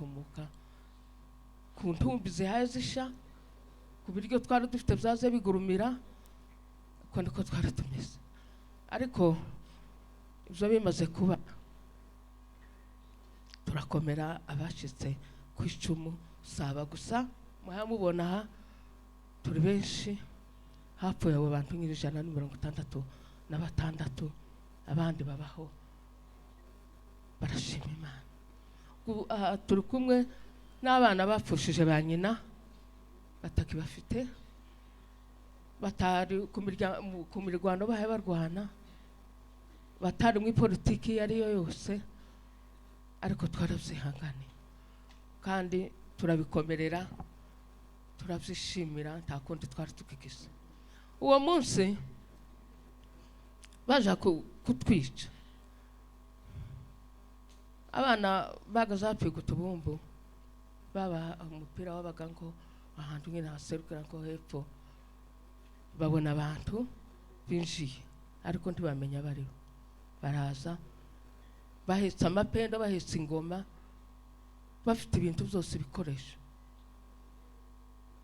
turatumuka ku ntumbi zihaye zisha, ku biryo twari dufite byaze bigurumira. Uko niko twari tumeze. Ariko ibyo bimaze kuba, turakomera. Abacitse ku icumu saba gusa muhamubona aha, turi benshi. Hapfuye abo bantu 166, abandi babaho barashima Imana. Ubu aha turi kumwe n'abana bapfushije ba nyina, batakibafite, batari ku mirwano bahaye barwana, batari muri politiki iyo ari yo yose, ariko twarabyihanganiye kandi turabikomerera, turabyishimira, nta kundi twari tukigize. Uwo munsi baje kutwica, abana bagaze bapfiga utubumbu, baba umupira wabaga ngo ahantu nyine haserukira ngo hepfo, babona abantu binjiye ariko ntibamenya bariho. Baraza bahetse amapenda, bahetse ingoma, bafite ibintu byose, ibikoresho.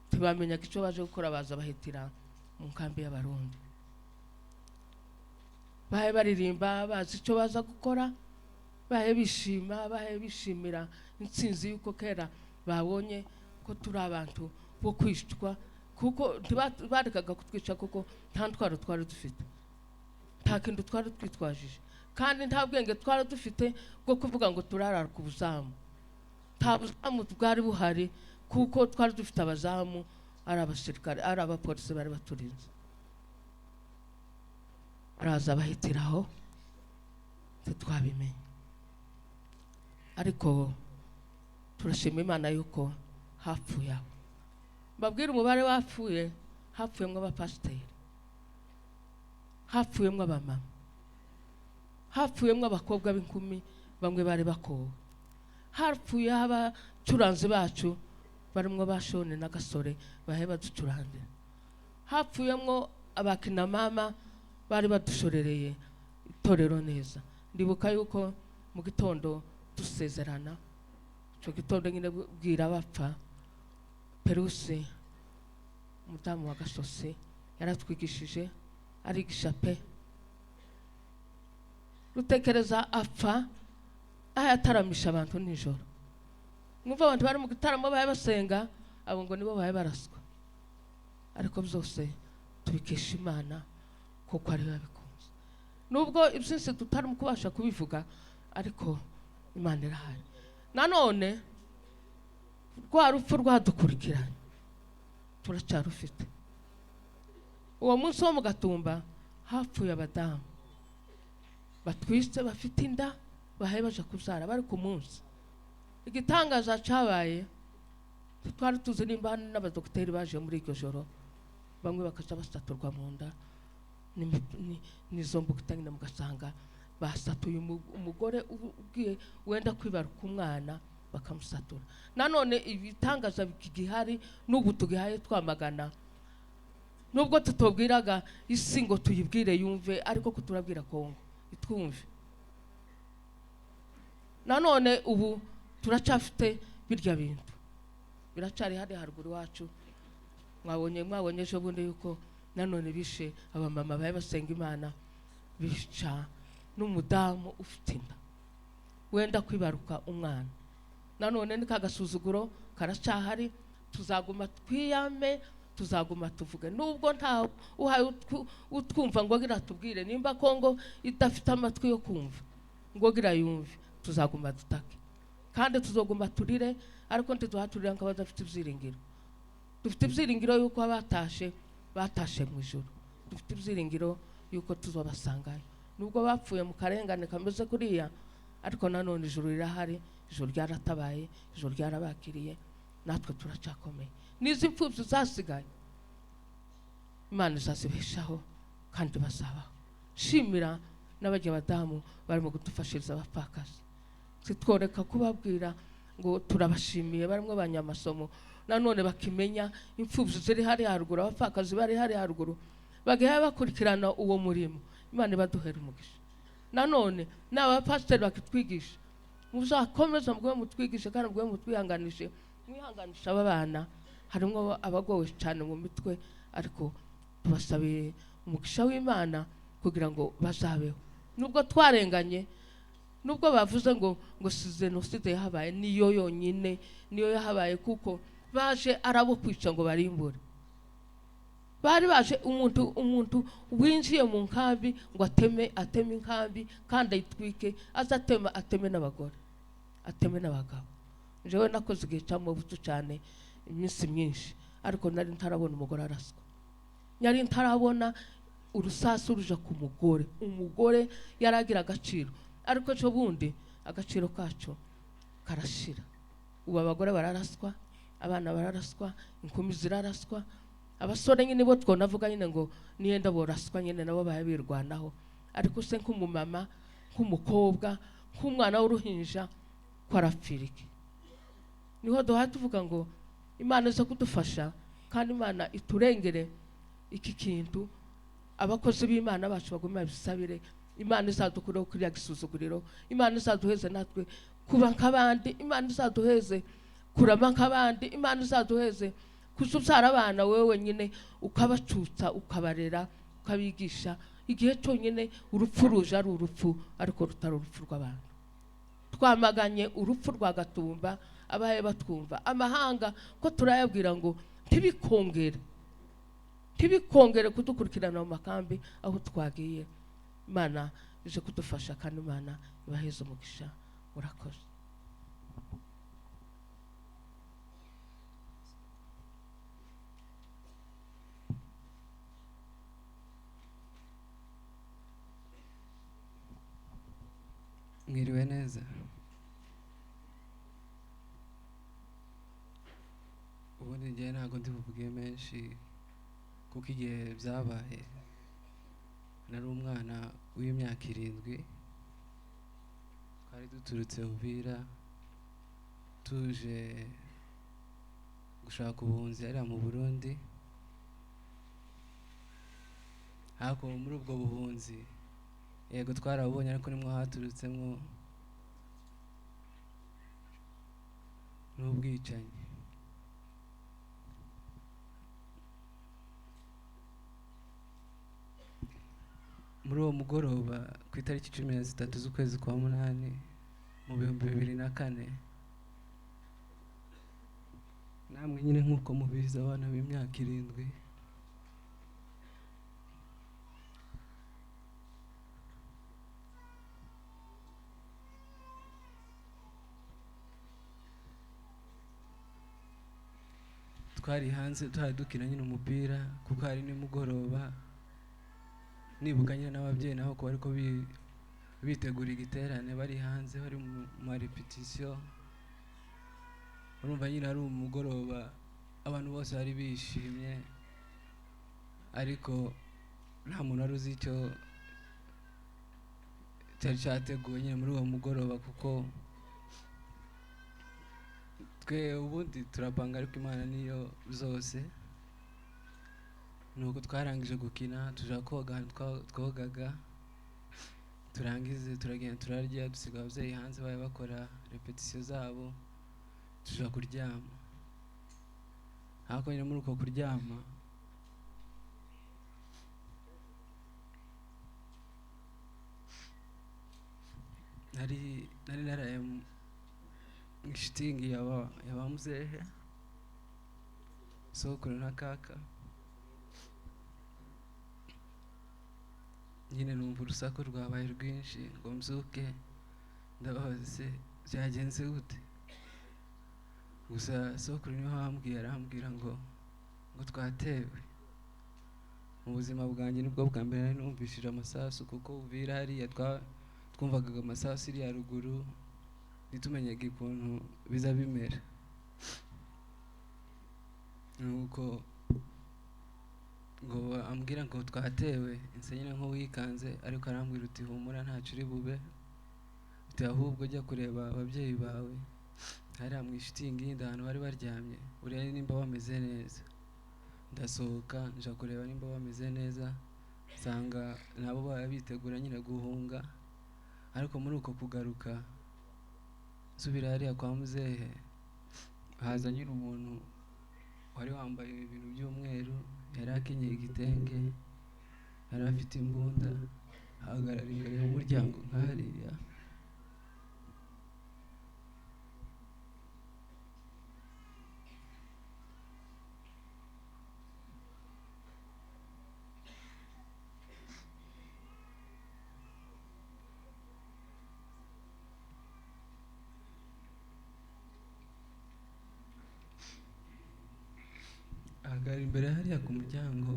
Ntibamenyaga icyo baje gukora. Baza bahitira mu nkambi y'Abarundi, bahe baririmba, bazi icyo baza gukora, bahe bishima, bahe bishimira intsinzi y'uko kera babonye ko turi abantu bo kwicwa, kuko barekaga kutwica kuko nta ntwaro twari dufite, nta kintu twari twitwajije, kandi nta bwenge twari dufite bwo kuvuga ngo turarara ku buzamu. Nta buzamu bwari buhari, kuko twari dufite abazamu ari abasirikare, ari abapolisi bari baturinze. Baraza bahitiraho, ntitwabimenye. Ariko turashima Imana yuko hapfuye abo. Mbabwire umubare wapfuye: hapfuyemo abapasiteri, hapfuyemo abamama, hapfuyemo abakobwa b'inkumi bamwe bari bakowe, hapfuye abacuranzi bacu barimo ba Shone na Gasore bahe baducurangira, hapfuyemo abakinamama bari badushorereye itorero neza. Ndibuka yuko mu gitondo dusezerana, icyo gitondo nyine bwira bapfa, Perusi umudamu wa Gasosi yaratwigishije, arigisha pe. Rutekereza apfa aho yataramisha abantu nijoro. Mwumva abantu bari mu gitaramo bahe basenga, abo ngo nibo bahe baraswa. Ariko byose tubikesha Imana kuko ariyo yabikunze. Nubwo ibyinshi tutarimo kubasha kubivuga, ariko Imana irahari. Nanone rwa rupfu rwadukurikiranye turacyarufite. Uwo munsi wo mu Gatumba hapfuye abadamu batwise, bafite inda, bahaye baje kubyara, bari ku munsi. Igitangaza cyabaye, twari tuzi nimba hari n'abadogiteri baje muri iryo joro, bamwe bakaza basaturwa mu nda n'izo mbuga nyine, mugasanga basatuye umugore ugiye wenda kwibaruka umwana, bakamusatura. Nanone ibitangaza gihari n'ubu tugihaye twamagana, nubwo tutobwiraga isi ngo tuyibwire yumve, ariko ko turabwira Kongo itwumve. Nanone ubu turacyafite birya bintu biracari hari haruguru iwacu. Mwabonye ejo bundi yuko nanone bishe abamama bahe basenga Imana, bica n'umudamu ufite inda wenda kwibaruka umwana. Nanone ni kagasuzuguro karacyahari. Tuzaguma twiyame, tuzaguma tuvuge, nubwo nta uhaye utwumva ngo gira tubwire. Nimba Kongo idafite amatwi yo kumva ngo gira yumve, tuzaguma dutake kandi tuzoguma turire, ariko ntituhaturira nk'abadafite ibyiringiro. Dufite ibyiringiro yuko abatashe batashe mu ijuru. Dufite ibyiringiro yuko tuzobasangayo, nubwo bapfuye mu karengane kameze kuriya. Ariko nanone ijuru rirahari, ijuru ryaratabaye, ijuru ryarabakiriye. Natwe turacyakomeye. N'izi mfubyi zasigaye, Imana izazibeshaho kandi bazabaho. Shimira n'abajya badamu barimo kudufashiriza abapfakazi, sitworeka kubabwira ngo turabashimiye. Barimo abanyamasomo nanone bakimenya imfubyi ziri hari haruguru, abapfakazi bari hari haruguru, bagahita bakurikirana uwo murimo. Imana ibaduhera umugisha. Nanone n'abapasiteri bakitwigisha. Muzakomeza mugwe mutwigishe kandi mugwe mutwihanganishe, mwihanganisha aba bana. Harimo abagowe cyane mu mitwe, ariko tubasabiye umugisha w'Imana kugira ngo bazabeho. Nubwo twarenganye, nubwo bavuze ngo si jenoside yahabaye, niyo yonyine niyo yahabaye, kuko baje arabo kwica ngo barimbure. Bari baje umuntu winjiye mu nkambi ngo ateme inkambi kandi ayitwike, azatema ateme n'abagore ateme n'abagabo. Jewe nakoze igihe cya Mobutu cyane iminsi myinshi, ariko nari ntarabona umugore araswa, nari ntarabona urusasu ruja ku mugore. Umugore yaragira agaciro, ariko cyo bundi agaciro kacu karashira. Ubu abagore bararaswa, abana bararaswa, inkumi ziraraswa, abasore nyine bo twonavuga nyine ngo niyenda boraswa nyine nabo bayabirwanaho, ariko se nk'umumama, nk'umukobwa, nk'umwana w'uruhinja kwarapfirike. Niho duha tuvuga ngo Imana ize kudufasha kandi Imana iturengere iki kintu. Abakozi b'Imana bacu bagume babisabire, Imana izadukureho kuriya gisuzuguriro, Imana izaduheze natwe kuba nk'abandi, Imana izaduheze kurama nk'abandi, Imana izaduheze kuzubyara abana wewe wenyine ukabacutsa, ukabarera, ukabigisha. Igihe cyonyine urupfu ruje ari urupfu, ariko rutari urupfu rw'abantu. Twamaganye urupfu rwa Gatumba, abaye batwumva amahanga ko turayabwira ngo ntibikongere kudukurikirana mu makambi aho twagiye. Imana ije kudufasha kandi Imana ibaheze umugisha. Murakoze. Mwiriwe neza. Ubundi njye ntabwo ndi buvuge menshi kuko igihe byabaye nari umwana w'imyaka 7, twari duturutse Uvira tuje gushaka ubuhunzi hariya mu Burundi. Ariko muri ubwo buhunzi yego twarabubonye, ariko nimwo haturutsemo n'ubwicanyi. Muri uwo mugoroba ku itariki 13 z'ukwezi kwa 8 mu 2004, namwe nyine nk'uko mubizi abana b'imyaka 7 twari hanze twari dukina nyine umupira kuko hari nimugoroba. Nibuka nyine n'ababyeyi nabo ko bariko bitegura igiterane, bari hanze bari mu marepetition. Urumva nyine ari umugoroba abantu bose bari bishimye, ariko nta muntu wari uzi icyo cyari cyateguwe nyine muri uwo mugoroba, kuko twe ubundi turapanga ariko Imana niyo zose. Nuko twarangije gukina tuja koga ahantu twogaga, turangize turagenda turarya, dusiga ababyeyi hanze bari bakora repetition zabo, tuja kuryama. Ariko nyine muri uko kuryama nari naraye mu shitingi yaba muzehe sokuru na kaka. Nyine numva urusaku rwabaye rwinshi ngo mbyuke, ndababaza se byagenze gute? Gusa sokuru niwe wambwiye, arambwira ngo twatewe. Mu buzima bwanjye nibwo bwa mbere nari numvishije amasasu, kuko Uvira hariya twumvaga amasasu iri haruguru, ntitumenyaga ukuntu biza bimera. Nuko ngo ambwira ngo twatewe, nsa nyine nk'uwikanze, ariko arambwira uti humura ntacyo uri bube, uti ahubwo jya kureba ababyeyi bawe hariya mu ishitingi yindi ahantu bari baryamye, urebe nimba bameze neza. Ndasohoka nja kureba nimba bameze neza, nsanga nabo baba bitegura nyine guhunga. Ariko muri uko kugaruka Nsubira hariya kwa muzehe, haza nyine umuntu wari wambaye ibintu by'umweru, yari akenyeye igitenge, yari afite imbunda, ahagarara imbere y'umuryango nk'hariya. Ahagarara imbere hariya ku muryango,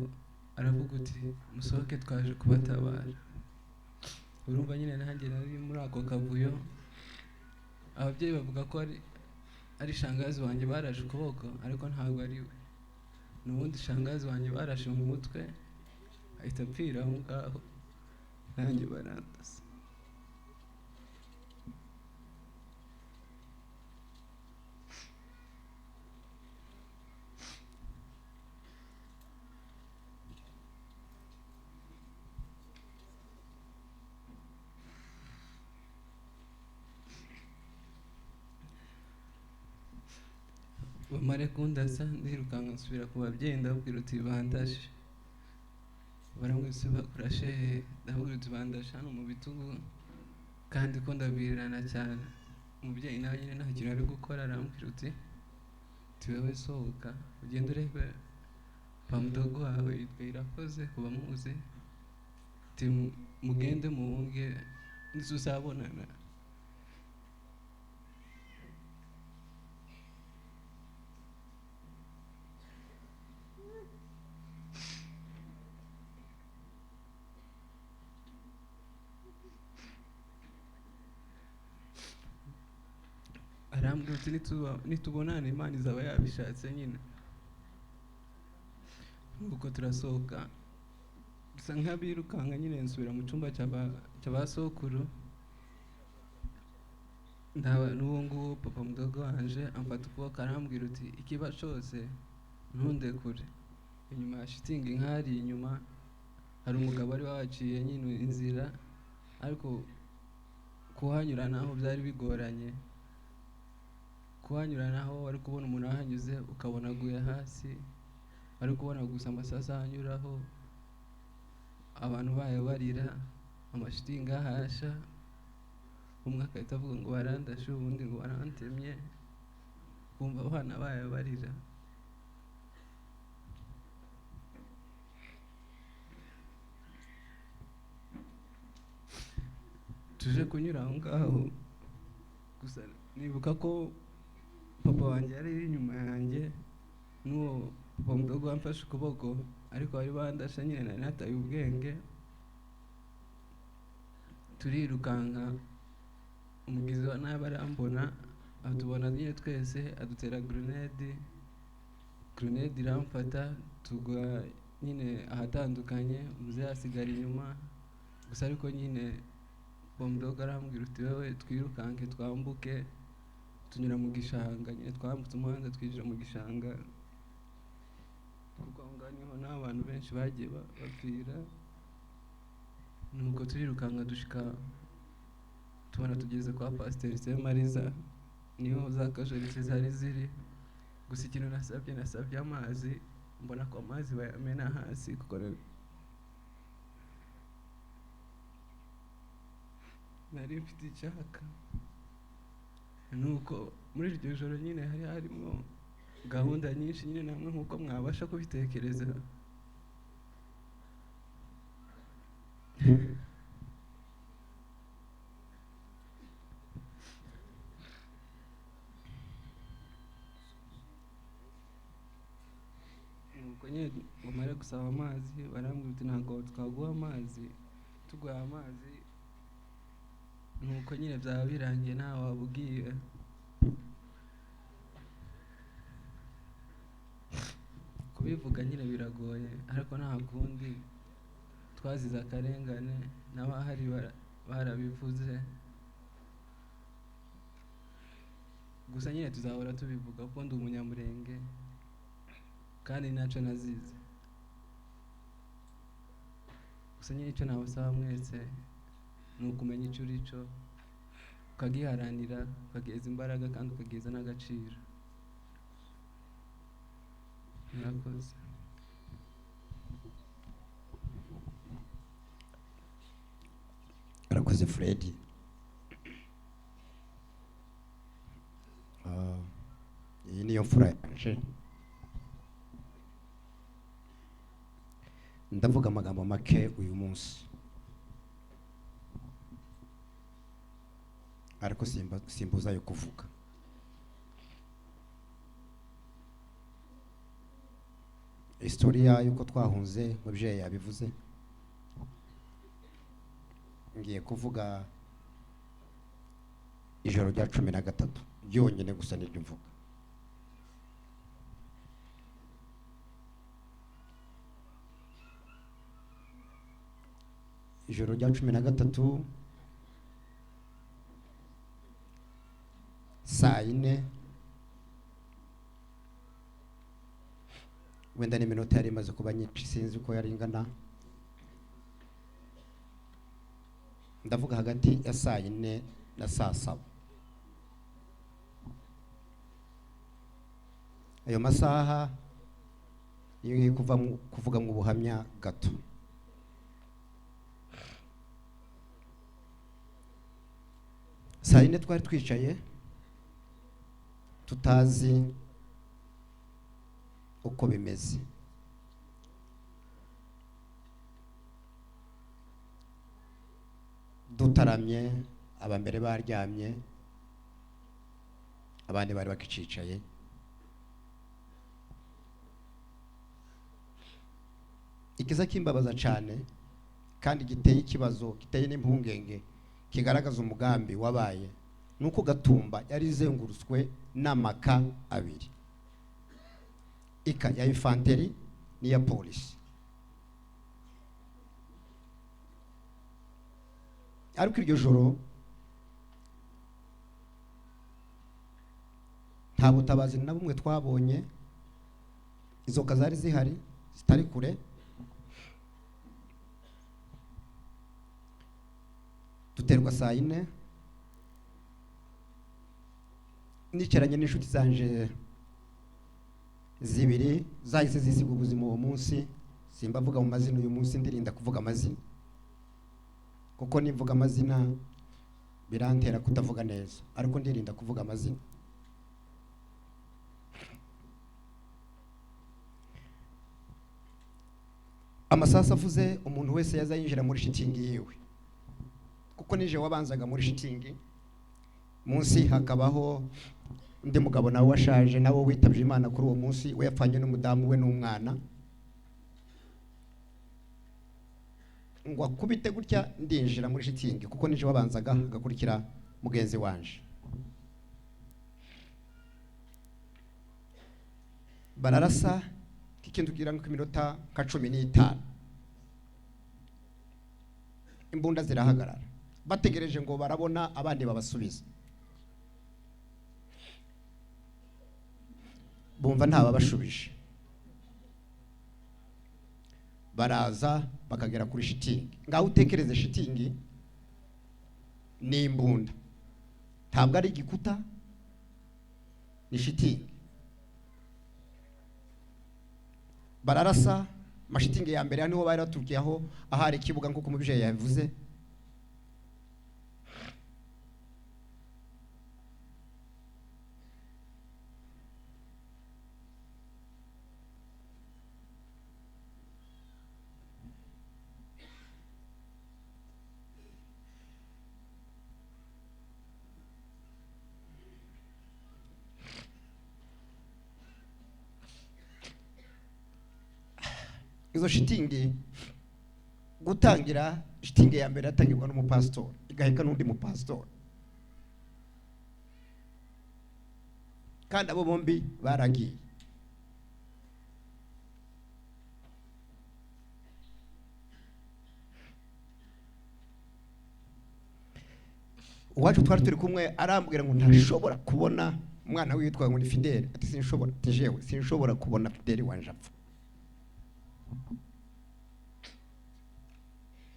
aravuga uti musohoke twaje kubatabara. Urumva nyine nanjye nari muri ako kavuyo. Ababyeyi bavuga ko ari shangazi wanjye barashe ukuboko, ariko ntabwo ari we. N'ubundi shangazi wanjye barashe mu mutwe, ahita apfira aho ngaho, nanjye barandasa. Bamare kundasa, ndirukanka nsubira ku babyeyi, ndababwira uti bandashe. Baramwise bakurashe he? Ndababwira uti bandashe hano mu bitugu, kandi ko ndavirirana cyane. Umubyeyi nawe nyine nta kintu ari gukora, arambwira uti wewe sohoka ugende urebe pamudogo wawe yitwa Irakoze ku bamuzi, uti mugende muhunge ntituzabonana. Arambwira uti nitubonana Imana izaba yabishatse nyine. Nuko turasohoka dusa nk'abirukanka nyine, nsubira mu cyumba cya ba sokuru. N'uwo nguwo papa mudogo wanje amfata ukuboko, arambwira uti ikiba cyose ntundekure. Inyuma ya shitingi nk'ahari inyuma hari umugabo wari waciye nyine inzira, ariko kuhanyura naho byari bigoranye. Kuhanyura naho wari kubona umuntu ahanyuze ukabona aguye hasi, wari kubona gusa amasasu ahanyuraho, abantu bayo barira, amashitingi ahasha, umwe agahita avuga ngo barandashe, ubundi ngo barantemye, kumva abana bayo barira. Tuje kunyura aho ngaho, gusa nibuka ko papa wanjye yari inyuma yanjye, n'uwo papa mudogo wamfashe ukuboko, ariko bari bandashe nyine nari nataye ubwenge. Turirukanka, umugizi wa nabi arambona, atubona nyine twese, adutera grenade, grenade iramfata, tugwa nyine ahatandukanye, umuzehe asigara inyuma. Gusa ariko nyine papa mudogo arambwira uti wewe twirukanke twambuke, tunyura mu gishanga nyine, twambutse umuhanda twinjira mu gishanga, kuko aho ngaho niho n'abantu benshi bagiye bapfira. Nuko turirukanka dushika, tubona tugeze kwa Pasiteri Semariza, niho za kajorite zari ziri. Gusa ikintu nasabye amazi, mbona ko amazi bayamena hasi, kuko nari mfite icyaka. Nuko muri iryo joro nyine hari harimo gahunda nyinshi nyine, namwe nkuko mwabasha kubitekereza. Nuko nyine bamare gusaba amazi, barambwira uti ntabwo twaguha amazi, tuguha amazi nuko nyine byaba birangiye ntawe wabubwiye. Kubivuga nyine biragoye, ariko nta kundi, twazize akarengane n'abahari barabivuze. Gusa nyine tuzahora tubivuga ko ndi umunyamurenge kandi ntacyo nazize. Gusa nyine icyo nabasaba mwese ni ukumenya icyo uri cyo, Ukagiharanira, ukageza imbaraga kandi ukageza n'agaciro. Murakoze. Arakoze Fred. Iyi niyo mfura yanje. Ndavuga amagambo make uyu munsi, ariko simbuza yo kuvuga. Historia y'uko twahunze mubyeyi yabivuze. Ngiye kuvuga ijoro rya 13 ryonyine gusa niryo mvuga. Ijoro rya 13 saa 4 wenda n'iminota yari imaze kuba nyinshi, sinzi uko yari ingana. Ndavuga hagati ya saa 4 na saa 7. Ayo masaha niyo ngiye kuvuga mu buhamya gato. Saa 4 twari twicaye tutazi uko bimeze. Dutaramye, abambere baryamye, abandi bari bakicicaye. Ikiza kimbabaza cyane kandi giteye ikibazo, giteye n'impungenge, kigaragaza umugambi wabaye, nuko Gatumba yari izengurutswe n'amaka abiri, ika ya infanteri n'iya polisi. Ariko iryo joro nta butabazi na bumwe twabonye. Izo zari zihari zitari kure. Duterwa saa 4, nicaranye n'inshuti zanje zibiri zahise zisiga ubuzima uwo munsi. Simbavuga mu mazina uyu munsi, ndirinda kuvuga amazina kuko nivuga amazina birantera kutavuga neza, ariko ndirinda kuvuga amazina. Amasasu avuze, umuntu wese yaza yinjira muri shitingi yiwe, kuko nije wabanzaga muri shitingi. Munsi hakabaho undi mugabo nawe washaje, nawe witabye Imana kuri uwo munsi, we yapfanye n'umudamu we n'umwana. Ngo akubite gutya ndinjira muri shitingi kuko nije wabanzaga, agakurikira mugenzi wanje. Bararasa kikintu kugira ngo iminota nka 15 imbunda zirahagarara, bategereje ngo barabona abandi babasubiza. Bumva nta babashubije, baraza bakagera kuri shitingi. Ngaho utekereze, shitingi ni imbunda, ntabwo ari igikuta, ni shitingi. Bararasa amashitingi ya mbere niho bari baturukiye, aho ahari ikibuga nk'uko umubyeyi yabivuze. Izo shitingi gutangira, shitingi ya mbere yatangirwa n'umupastor, igaheka n'undi mupastor, kandi abo bombi baragiye. Uwacu twari turi kumwe arambwira ngo ntashobora kubona umwana witwa ngo ni Fidele, ati sinshobora, ati jewe sinshobora kubona Fidele wanje apfa.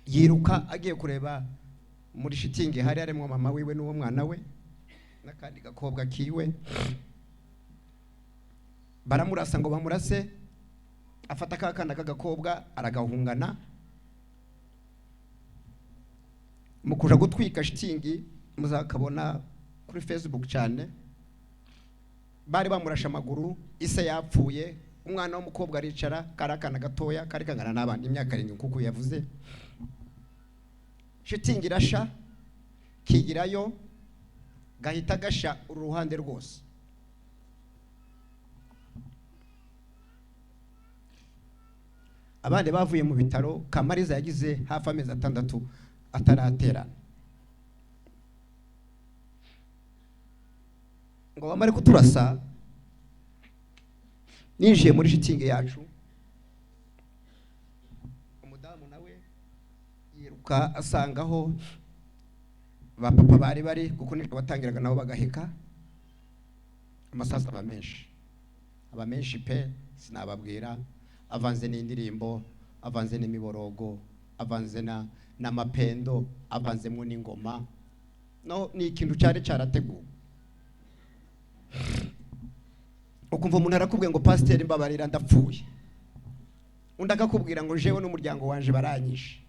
Yiruka agiye kureba Muri shitingi hari harimo mama wiwe n'uwo mwana we n'akandi gakobwa kiwe. Baramurasa ngo bamurase, afata ka kana k'agakobwa aragahungana. Mu kuja gutwika shitingi, muzakabona kuri Facebook cyane, bari bamurashe amaguru, ise yapfuye, umwana w'umukobwa aricara, kari akana gatoya kari kangana n'abandi imyaka 7 kuko yavuze. Shitingi irasha, kigirayo gahita gasha uruhande rwose. Abandi bavuye mu bitaro, Kamariza yagize hafi amezi 6 ataraterana. Ngo bamare kuturasa, ninjiye muri shitingi yacu, umudamu nawe yiruka asangaho ba papa bari bari, kuko nijoro batangiraga nabo bagaheka. Amasasu aba menshi, aba menshi pe, sinababwira, avanze n'indirimbo, avanze n'imiborogo, avanze n'amapendo, avanzemo n'ingoma. No ni ikintu cyari cyarateguwe. Ukumva umuntu arakubwiye ngo pasiteri mbabarira ndapfuye, undi akakubwira ngo jewe n'umuryango wanje baranyishe,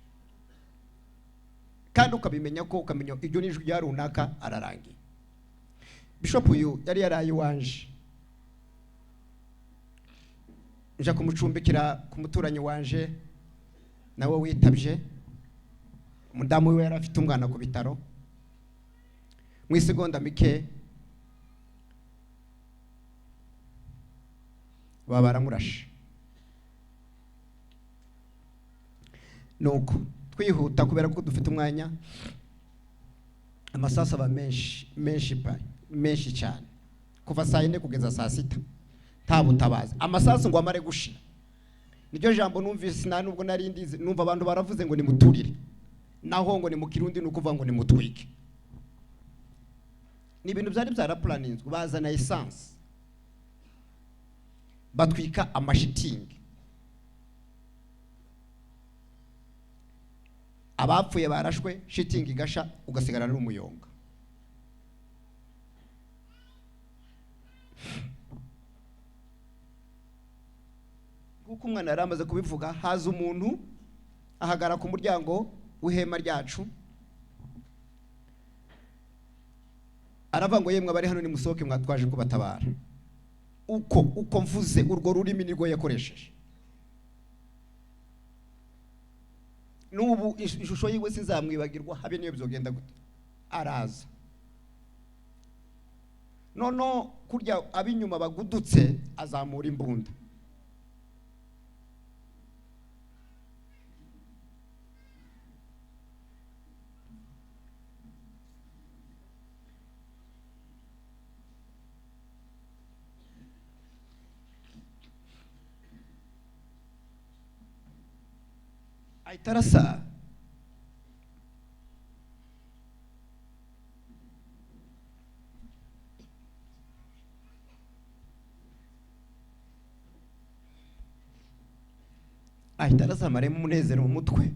kandi ukabimenya ko ukamenya iryo n'ijwi rya runaka ararangiye. Bishop uyu yari yaraye iwanje, nja kumucumbikira ku muturanyi wanje nawe witabye. Umudamu we yari afite umwana ku bitaro. Mu isegonda mike baba baramurashe. Nuko twihuta kubera ko dufite umwanya, amasasu aba menshi menshi menshi cyane, kuva saa 4 kugeza saa 6 nta butabazi. Amasasu ngo amare gushira, niryo jambo numvise nta nubwo nari ndizi, numva abantu baravuze ngo nimuturire, naho ngo ni mu Kirundi nukuvuga ngo nimutwike. Ni ibintu byari byaraplaninzwe, bazana essence batwika amashitingi. Abapfuye barashwe, shitingi gasha, ugasigara n'umuyonga. Kuko umwana yari amaze kubivuga, haza umuntu ahagara ku muryango w'ihema ryacu, aravuga ngo yemwe abari hano nimusohoke mwatwaje kubatabara. Uko mvuze urwo rurimi nirwo yakoresheje. N'ubu ishusho yiwe sinzamwibagirwa, habe niyo bizogenda gute. Araza nono kurya abinyuma bagudutse, azamura imbunda. Ahita arasa. Ahita arasa amaremo umunezero mu mutwe.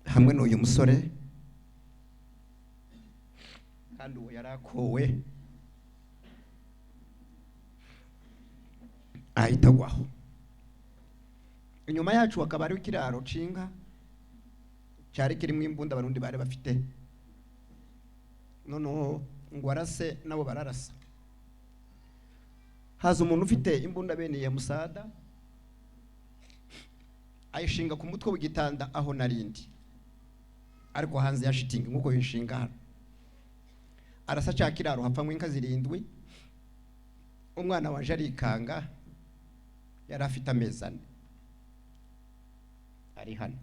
Hamwe n'uyu musore, kandi uwo yarakowe, ahita agwaho. Inyuma yacu hakaba hariho ikiraro c'inka cyari kirimo imbunda abarundi bari bafite. Noneho ngo arase nabo bararasa. Haza umuntu ufite imbunda bene ya musada, ayishinga ku mutwe w'igitanda aho narindi, ariko hanze ya shitingi nkuko yishinga hano. Arasa cya kiraro hapfa inka 7. Umwana wanje arikanga, yari afite amezi 4, ari hano.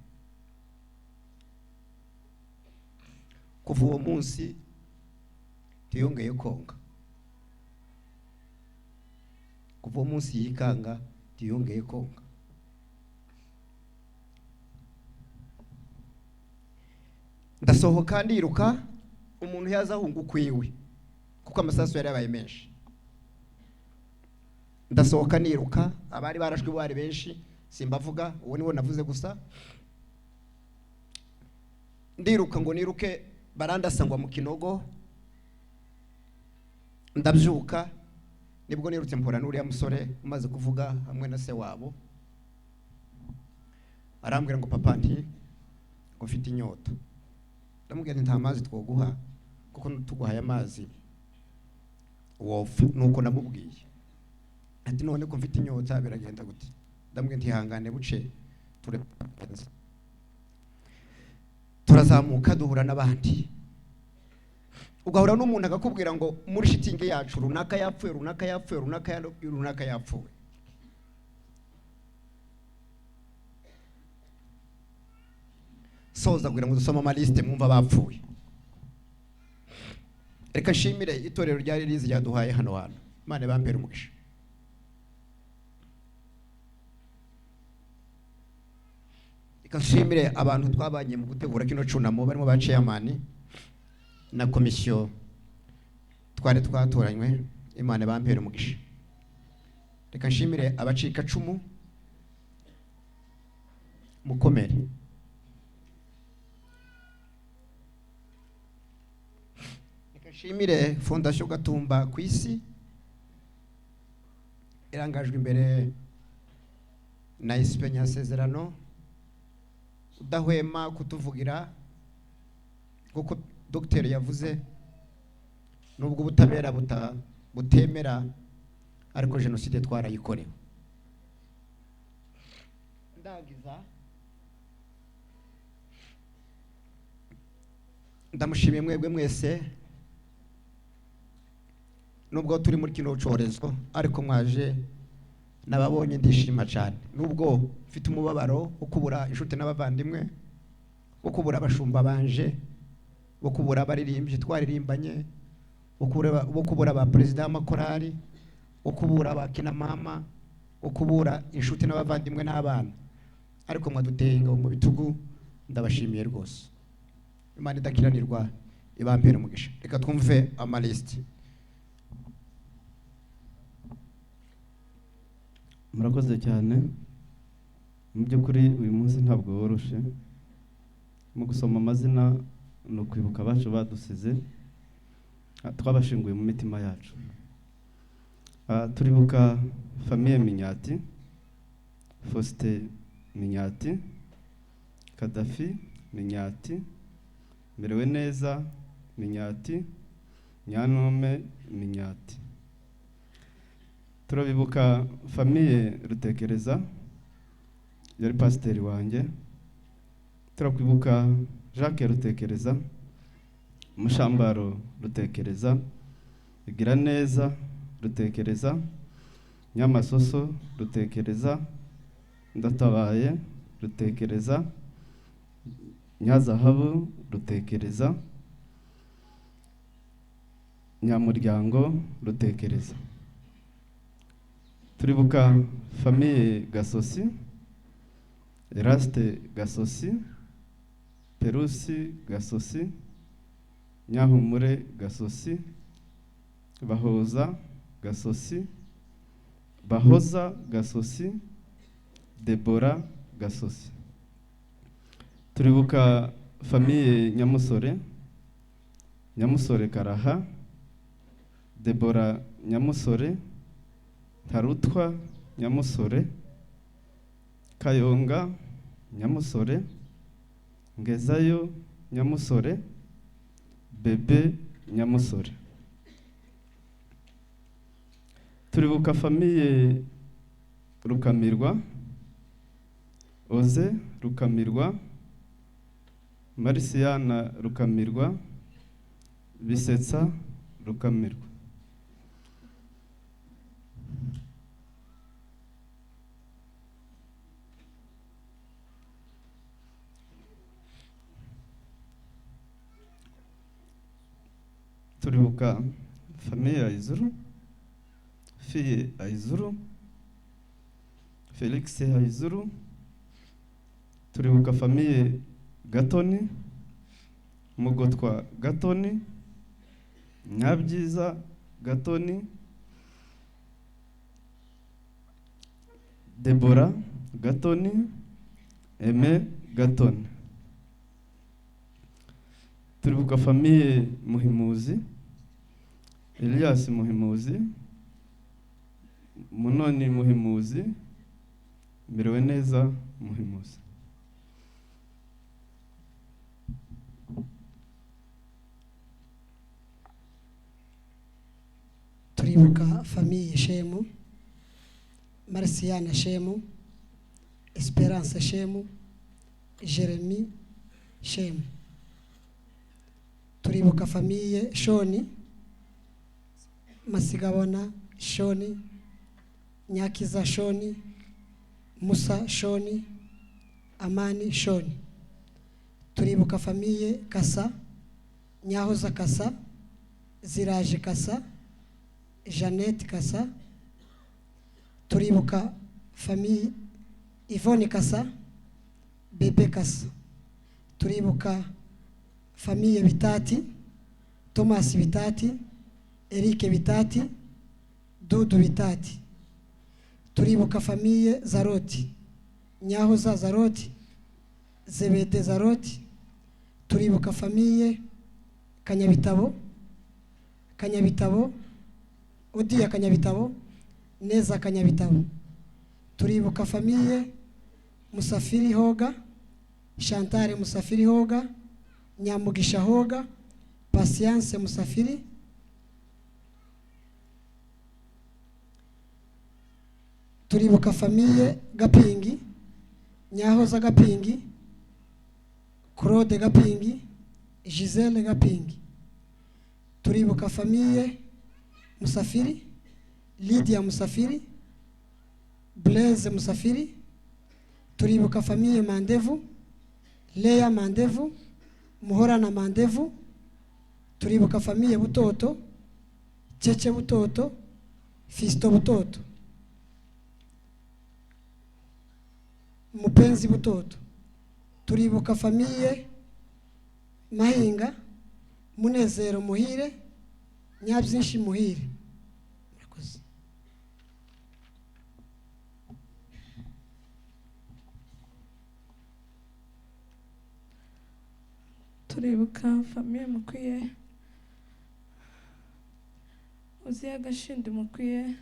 Kuva uwo munsi ntiyongeye konga. Kuva uwo munsi yikanga ntiyongeye konga. Ndasohoka ndiruka, umuntu yaza ahunga ukwiwe kuko amasasu yari yabaye menshi. Ndasohoka niruka, abari barashwe bari benshi, simbavuga, uwo niwo navuze gusa. Ndiruka ngo niruke, barandasa ngwa mu kinogo. Ndabyuka, nibwo nirutse mpura n'uriya musore umaze kuvuga hamwe na se wabo. Arambwira ngo papa nti ngo mfite inyota. Ndamubwira nti nta mazi twoguha kuko tuguhaye amazi wopfa. Nuko namubwiye ati none ko mfite inyota biragenda gute? Ndamubwira nti ihangane buce turepenze. Turazamuka duhura n'abandi. Ugahura n'umuntu akakubwira ngo muri shitingi yacu runaka yapfuye, runaka yapfuye, runaka yapfuye. Soza kugira ngo dusome amaliste mwumva bapfuye. Reka nshimire itorero ryari rizi ryaduhaye hano hantu. Imana ibampere umugisha. Reka nshimire abantu twabanye mu gutegura kino cunamo, barimo ba chairman na komisiyo twari twatoranywe. Imana ibampere umugisha. Reka nshimire abacikacumu, mukomere. Reka nshimire Fondation Gatumba ku isi irangajwe imbere na Isipe Nyasezerano, udahwema kutuvugira kuko Dr yavuze, nubwo ubutabera butemera ariko jenoside twarayikorewe. Ndagiza ndamushimiye mwebwe mwese, nubwo turi muri kino cyorezo ariko mwaje nababonye ndishima cyane, nubwo mfite umubabaro wo kubura inshuti n'abavandimwe, wo kubura abashumba banje, wo kubura abaririmbyi twaririmbanye, wo kubura ba perezida w'amakorali, wo kubura abakina mama, wo kubura inshuti n'abavandimwe n'abana, ariko mwaduteye ingabo mu bitugu, ndabashimiye rwose. Imana idakiranirwa ibampere umugisha. Reka twumve amalisiti. Murakoze cyane. Mu by'ukuri uyu munsi ntabwo woroshe. Mu gusoma amazina ni ukwibuka abacu badusize, twabashinguye mu mitima yacu. Turibuka Famille Minyati, Faustin Minyati, Kadafi Minyati, Merewe neza Minyati, Nyanome Minyati. Turabibuka Famille Rutekereza, yari pasiteri wanjye. Turakwibuka Jacques Rutekereza, Mushambaro Rutekereza, Igiraneza Rutekereza, Nyamasoso Rutekereza, Ndatabaye Rutekereza, Nyazahabu Rutekereza, Nyamuryango Rutekereza. Turibuka Famille Gasosi, Eraste Gasosi, Perusi Gasosi, Nyahumure Gasosi, Bahoza Gasosi, Bahoza Gasosi, Debora Gasosi. Turibuka Famille Nyamusore, Nyamusore Karaha, Debora Nyamusore, Tarutwa Nyamusore, Kayonga Nyamusore, Ngezayo Nyamusore, Bebe Nyamusore. Turibuka Famille Rukamirwa, Oze Rukamirwa, Marisiana Rukamirwa, Bisetsa Rukamirwa. Turibuka Famille Aizuru, Fille Aizuru, Felix Aizuru. Turibuka Famille Gatoni, Mugotwa Gatoni, Nyabyiza Gatoni, Deborah Gatoni, Aime Gatoni. Turibuka famille Muhimuzi, Elias Muhimuzi, Munoni Muhimuzi, Mereweneza Muhimuzi. Turibuka famille Shemu, Marciana Shemu, Esperance Shemu, Jeremy Shemu. Turibuka famille Shoni, Masigabona Shoni, Nyakiza Shoni, Musa Shoni, Amani Shoni. Turibuka famille Kasa, Nyahoza Kasa, Ziraje Kasa, Jeannette Kasa. Turibuka famille Yvonne Kasa, Bebe Kasa. Turibuka famille Bitati, Thomas Bitati, Eric Bitati, Dudu Bitati. Turibuka famille Zaroti, Nyahoza Zaroti, Zebede Zaroti. Turibuka famille Kanyabitabo, Kanyabitabo, Odia Kanyabitabo, Neza Kanyabitabo. Turibuka famille Musafiri Hoga, Chantal Musafiri Hoga, Nyamugisha Hoga, Patience Musafiri. Turibuka famille Gapingi, Nyahoza Gapingi, Claude Gapingi, Giselle Gapingi. Turibuka famille Musafiri, Lydia Musafiri, Blaise Musafiri. Turibuka famille Mandevu, Leya Mandevu, Muhorana Mandevu. Turibuka famille Butoto, Cheche Butoto, Fisto Butoto, Mupenzi Butoto. Turibuka famille Mahinga, Munezero Muhire, Nyabyinshi Muhire. Murakoze. Turibuka famille Mukwiye, Uziya Gashindi Mukwiye,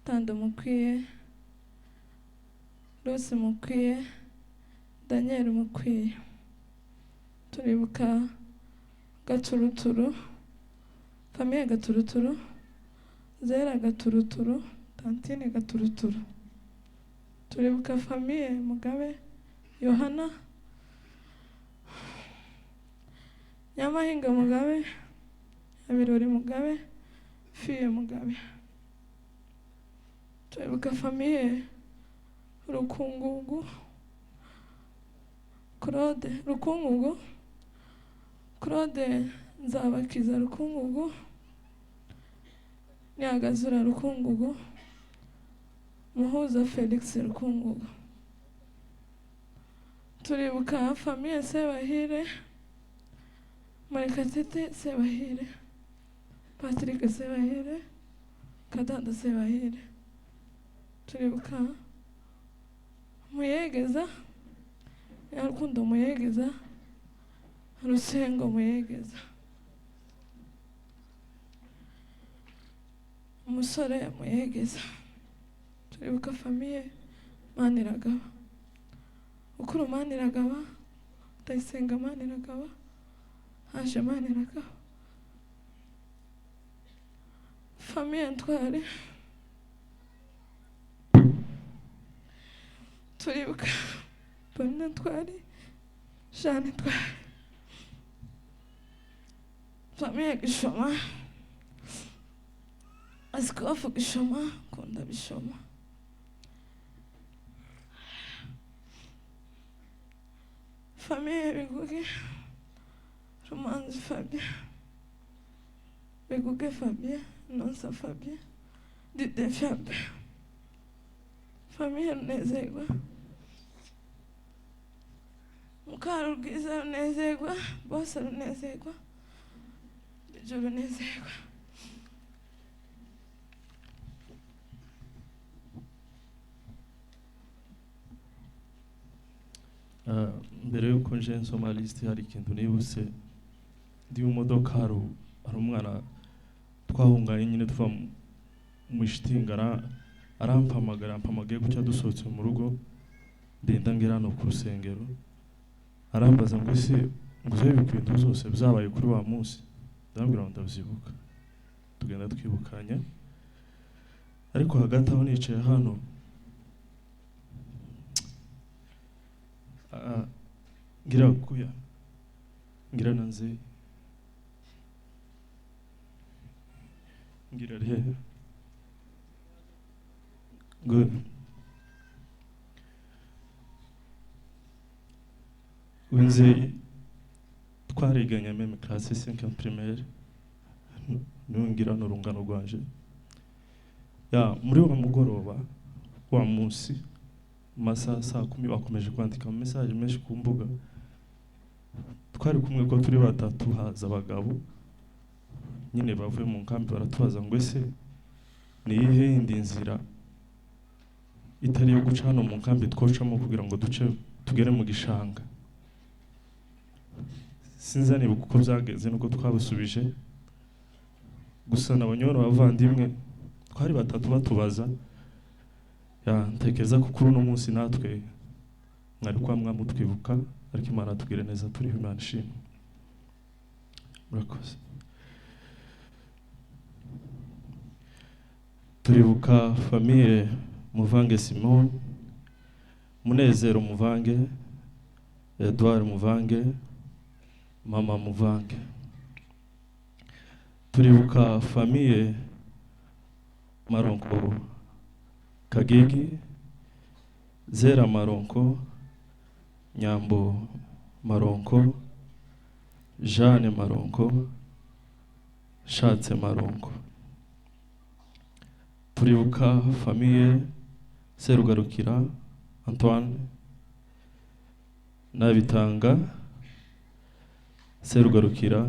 Tando Mukwiye, Rose Mukwiye, Daniel Mukwiye. Turibuka Gaturuturu, famille Gaturuturu, Zera Gaturuturu, Tantine Gaturuturu. Turibuka famille Mugabe, Yohana, Nyamahinga Mugabe, Abirori Mugabe, Fiye Mugabe. Turibuka famille Rukungugu, Claude Rukungugu, Claude Nzabakiza Rukungugu, Nyagazura Rukungugu, Muhuza Felix Rukungugu. Turibuka famille Sebahire, Murekatete Sebahire, Patrick Sebahire, Kadanda Sebahire. Turibuka Muyegeza, Nyarukundo Muyegeza, Rusengo Muyegeza, Umusore Muyegeza. Turibuka famille Maniragaba, Ukuru Maniragaba, Ndayisenga Maniragaba, Haje Maniragaba. Famille Ntwari. Turibuka Pauline Ntwari, Jeanne Ntwari. Famille Gishoma, Askofu Gishoma, Kunda Bishoma. Famille Biguge, Rumanzi Fabien, Biguge Fabien, Nonsa Fabien, Dide Fabien. Famille Runezerwa, Mukarubwiza Runezerwa, Bose Runezerwa, Biju Runezerwa. Mbere yuko nje nsoma liste, hari ikintu nibutse ndi mu modoka. Hari umwana twahunganye nyine tuva mu shitingi, arampamagara, ampamagaye gutya dusohotse mu rugo, ndenda ngera hano ku rusengero, arambaza ngo: "Ese ngo uzibuka ibintu byose byabaye kuri wa munsi?" Ndamubwira ngo ndabyibuka. Tugenda twibukanya, ariko hagati aho nicaye hano, ngira kuya ngira na nze ngira rero good winze twariganye même classe 5 primaire, niwe ngira n'urungano rwanje ya muri wa mugoroba wa munsi mu masaha saa 10. Bakomeje kwandika message menshi ku mbuga. Twari kumwe ko turi batatu, haza abagabo nyine bavuye mu nkambi, baratubaza ngo: "Ese ni iyihe yindi nzira itari iyo guca hano mu nkambi twocamo kugira ngo duce tugere mu gishanga?" Sinzi nibuka uko byagenze nuko twabusubije, gusa nabonye bano bavandimwe twari batatu batubaza ya ntekereza ko kuri uno munsi natwe mwari kwa mwamutwibuka, ariko Imana tubwire neza turiho. Imana ishimwe, murakoze. Turibuka famille Muvange Simon, Munezero Muvange, Edouard Muvange, Mama Muvange. Turibuka famille Maronko Kagigi, Zera Maronko, Nyambo Maronko, Jeanne Maronko, Shatse Maronko. Turibuka famille Serugarukira Antoine, Nabitanga Serugarukira,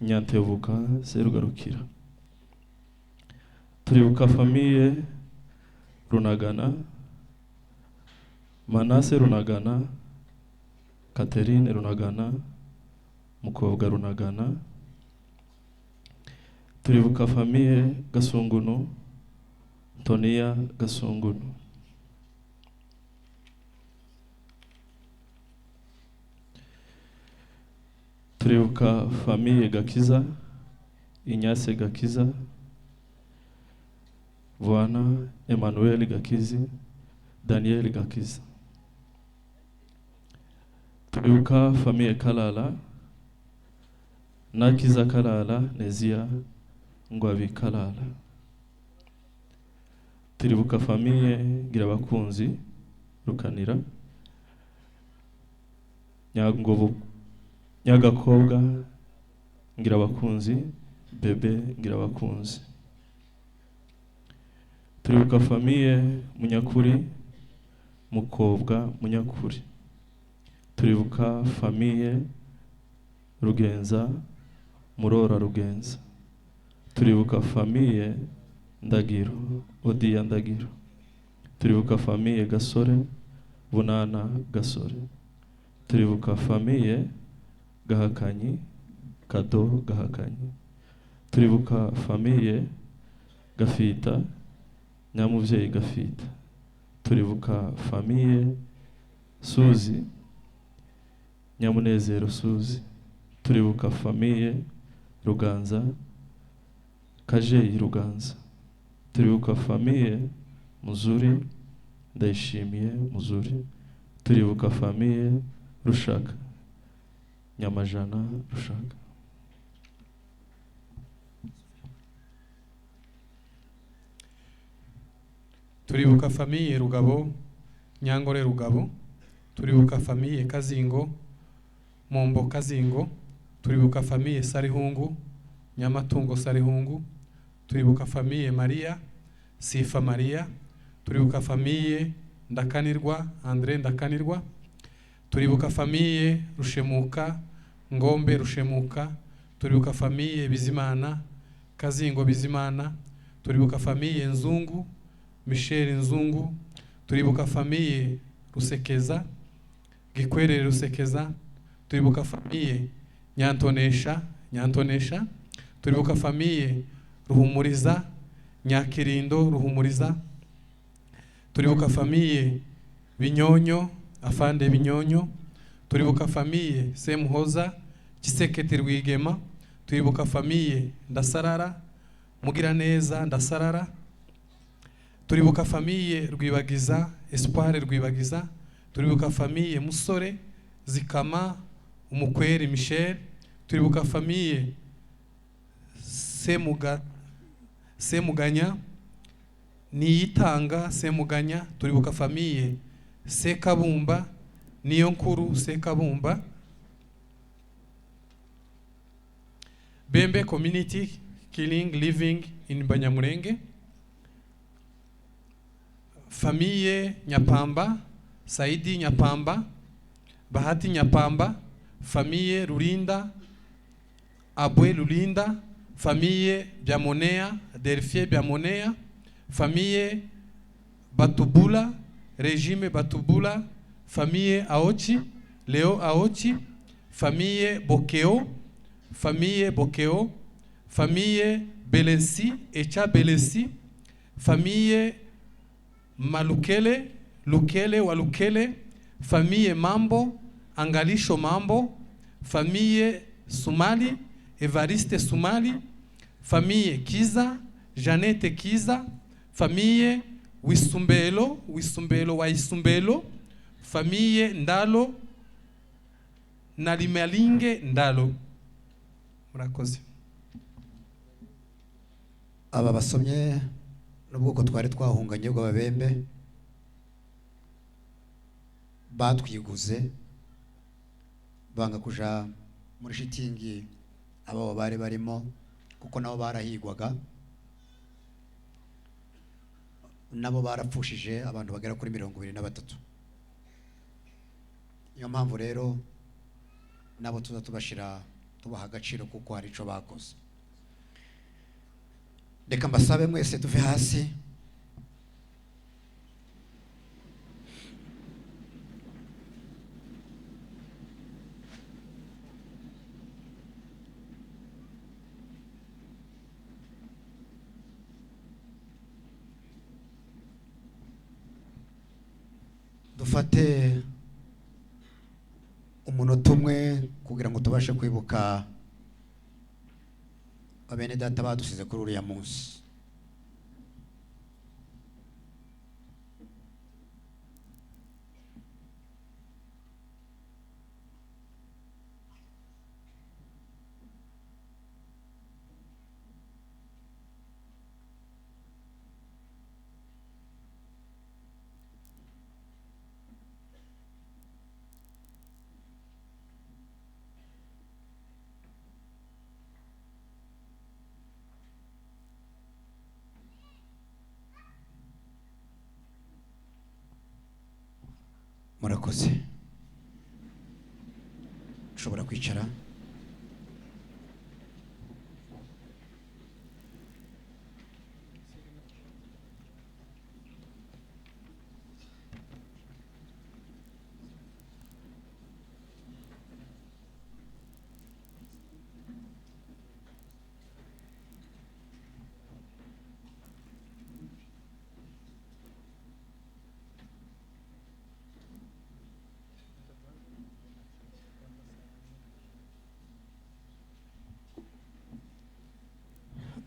Nyantebuka Serugarukira. Turibuka famille Runagana, Manase Runagana, Catherine Runagana, Mukobwa Runagana. Turibuka famille Gasungunu, Tonia Gasungunu. Turibuka famille Gakiza, Inyase Gakiza, Bwana Emmanuel Gakizi, Daniel Gakiza. Turibuka famille Kalala, Nakiza Kalala, Nezia Ngwabi Kalala. Turibuka famille Girabakunzi Rukanira, Nyangobo, Nyagakobwa Ngirabakunzi, Bebe Ngirabakunzi. Turibuka famille Munyakuri, Mukobwa Munyakuri. Turibuka famille Rugenza, Murora Rugenza. Turibuka famille Ndagiro, Odiya Ndagiro. Turibuka famille Gasore, Bunana Gasore. Turibuka famille Gahakanyi, Kado Gahakanyi. Turibuka famille Gafita, Nyamuvyeyi Gafita. Turibuka famille Suzi, Nyamunezero Suzi. Turibuka famille Ruganza, Kajeyi Ruganza. Turibuka famille Muzuri, Ndayishimiye Muzuri. Turibuka famille Rushaka, Nyamajana Rushaka. Turibuka famille Rugabo, Nyangore Rugabo. Turibuka famille Kazingo, Mombo Kazingo. Turibuka famille Sarihungu, Nyamatungo Sarihungu. Turibuka famille Maria, Sifa Maria. Turibuka famille Ndakanirwa, Andre Ndakanirwa. Turibuka famille Rushemuka, Ngombe Rushemuka. Turibuka famille Bizimana, Kazingo Bizimana. Turibuka famille Nzungu, Michel Nzungu. Turibuka famille Rusekeza, Gikwerere Rusekeza, turibuka famille Nyantonesha Nyantonesha, turibuka famille Ruhumuriza Nyakirindo Ruhumuriza, turibuka famille Binyonyo Afande Binyonyo, turibuka famille Semuhoza Kiseketi Rwigema, turibuka famille Ndasarara Mugiraneza Ndasarara, turibuka famille Rwibagiza Espoir Rwibagiza, turibuka famille Musore Zikama Umukweri Michel, turibuka famille Semuganya Niyitanga Semuganya, turibuka famille Sekabumba Niyonkuru Sekabumba. Bembe community killing living in Banyamulenge, famille Nyapamba Saidi Nyapamba Bahati Nyapamba, famille Rulinda Abwe Lulinda, famille Biamonea Delphie Biamonea, famille Batubula Regime Batubula, famille Aochi Leo Aochi, famille Bokeo, famille Bokeo, famille Belensi Echa Belensi, famille Malukele Lukele Walukele, famille Mambo Angalisho Mambo, famille Sumali Evariste Sumali, famille Kiza Janete Kiza, famille Wisumbelo Wisumbelo Waisumbelo, famille Ndalo Nalimalinge Ndalo. Murakoze. Aba basomye n'ubwoko twari twahunganye bw'ababembe batwiguze banga kuja muri shitingi abo bari barimo kuko nabo barahigwaga, nabo barapfushije abantu bagera kuri 23. Niyo mpamvu rero nabo tuza tubashira tubaha agaciro kuko hari ico bakoze. Reka mbasabe mwese tuve hasi. Dufate umunota umwe kugira ngo tubashe kwibuka abene data badusize kuri uriya munsi. Murakoze. Ushobora kwicara.